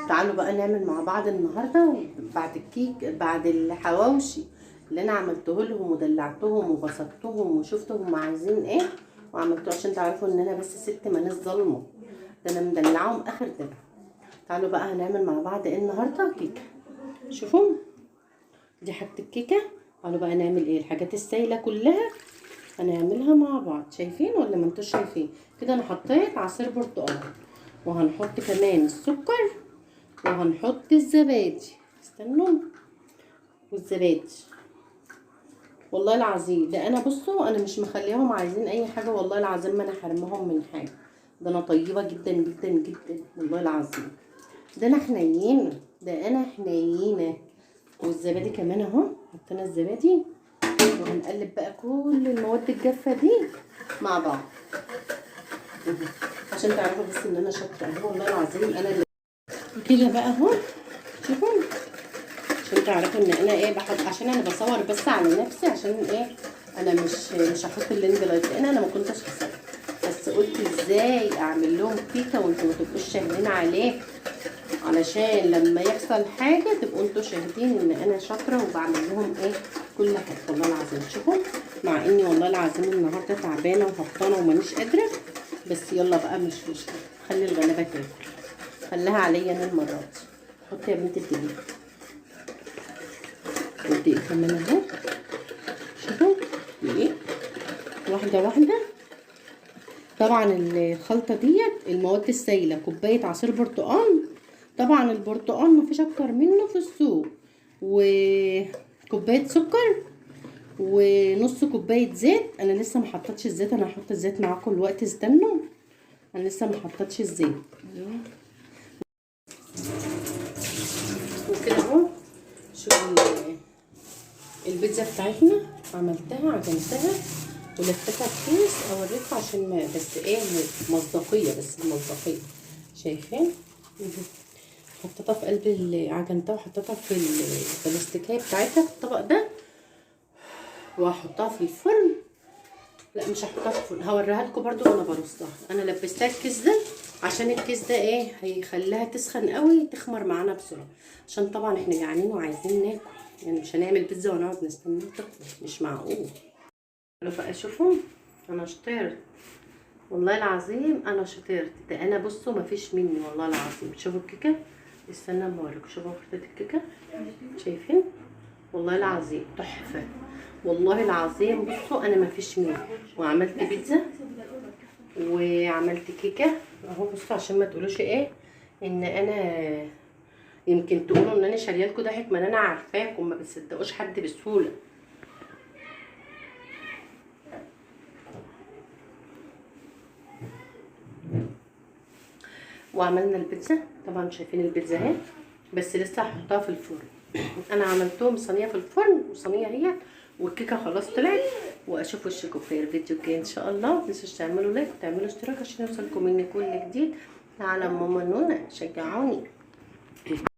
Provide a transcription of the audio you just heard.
تعالوا بقى نعمل مع بعض النهارده بعد الكيك، بعد الحواوشي اللي انا عملته لهم ودلعتهم وبسطتهم وشفت هم عايزين ايه وعملته، عشان تعرفوا ان انا بس ست ما ناس ظلمه، ده انا مدلعهم اخر دلع. تعالوا بقى هنعمل مع بعض ايه النهارده؟ كيكة. شوفوا دي حاجة الكيكه. تعالوا بقى نعمل ايه؟ الحاجات السايله كلها هنعملها مع بعض. شايفين ولا ما انتوش شايفين؟ كده انا حطيت عصير برتقال، وهنحط كمان السكر، وهنحط الزبادي. استنوا، والزبادي والله العظيم ده انا بصوا انا مش مخليهم عايزين اي حاجة، والله العظيم ما انا حرمهم من حاجة، ده انا طيبة جدا جدا جدا والله العظيم، ده انا حنينه، ده انا حنينه. والزبادي كمان اهو، حطينا الزبادي، وهنقلب بقى كل المواد الجافه دي مع بعض عشان تعرفوا بس ان انا شاطرة اهو والله العظيم. انا اللي كده بقى اهو، شوفوا عشان تعرفوا ان انا ايه بحط، عشان انا بصور بس على نفسي، عشان ايه انا مش هحط ال ring light لان انا ما كنتش هصور، بس قلت ازاي اعمل لهم كيكة وانتوا ما تبقوش شاهدين عليه، علشان لما يحصل حاجة تبقوا انتوا شاهدين ان انا شاطرة وبعمل لهم ايه كل حاجة والله العظيم. شوفوا مع اني والله العظيم النهارده تعبانة وهبطانه ومانيش قادرة، بس يلا بقى مش مشكلة، خلي الغلابة تاكل، خليها عليا انا المرة دي. حطي يا بنت الدقيق، والدقيق كمان اهو. شوفوا دقيق واحدة واحدة. طبعا الخلطة ديت المواد السايله كوباية عصير برتقال، طبعا البرتقال مفيش اكتر منه في السوق، وكوبايه سكر، ونص كوباية زيت. انا لسه ما حطيتش الزيت، انا هحط الزيت معاكم الوقت، استنوا انا لسه ما حطيتش الزيت. وكده اهو شوفوا البيتزا بتاعتنا، عملتها عجنتها ولفتها في كيس اوريكم عشان ما بس ايه مصداقية، بس المصداقية شايفين. حطيتها في قلب عجنتها وحطيتها في البلاستيكية بتاعتها في الطبق ده، وهحطها في الفرن. لا مش هحطها في الفرن، هوريها لكم برده وانا برصها. انا لبستها الكيس ده عشان الكيس ده ايه هيخليها تسخن قوي، تخمر معانا بسرعة، عشان طبعا احنا جعانين وعايزين ناكل، يعني مش هنعمل بيتزا ونقعد نستنى تخمر، مش معقول. بقى شوفوا انا شطرت والله العظيم، انا شطرت، ده انا بصوا مفيش مني والله العظيم. شوفوا الكيكه، استنى اما اوريكم. شوفوا خرطه الكيكه، شايفين والله العظيم تحفة والله العظيم. بصوا انا مفيش مني، وعملت بيتزا وعملت كيكة اهو. بصوا عشان ما تقولوش ايه ان انا، يمكن تقولوا ان انا شاريه لكم ضحك، ما انا عارفاكم ما بتصدقوش حد بسهولة. وعملنا البيتزا، طبعا شايفين البيتزا اهي، بس لسه هحطها في الفرن. انا عملتهم صينية في الفرن وصينيه هي، والكيكه خلاص طلعت. واشوف وشكم في الفيديو الجاي ان شاء الله. ما تنسوش تعملوا لايك وتعملوا اشتراك عشان يوصلكم مني كل جديد. على ماما نونا، شجعوني.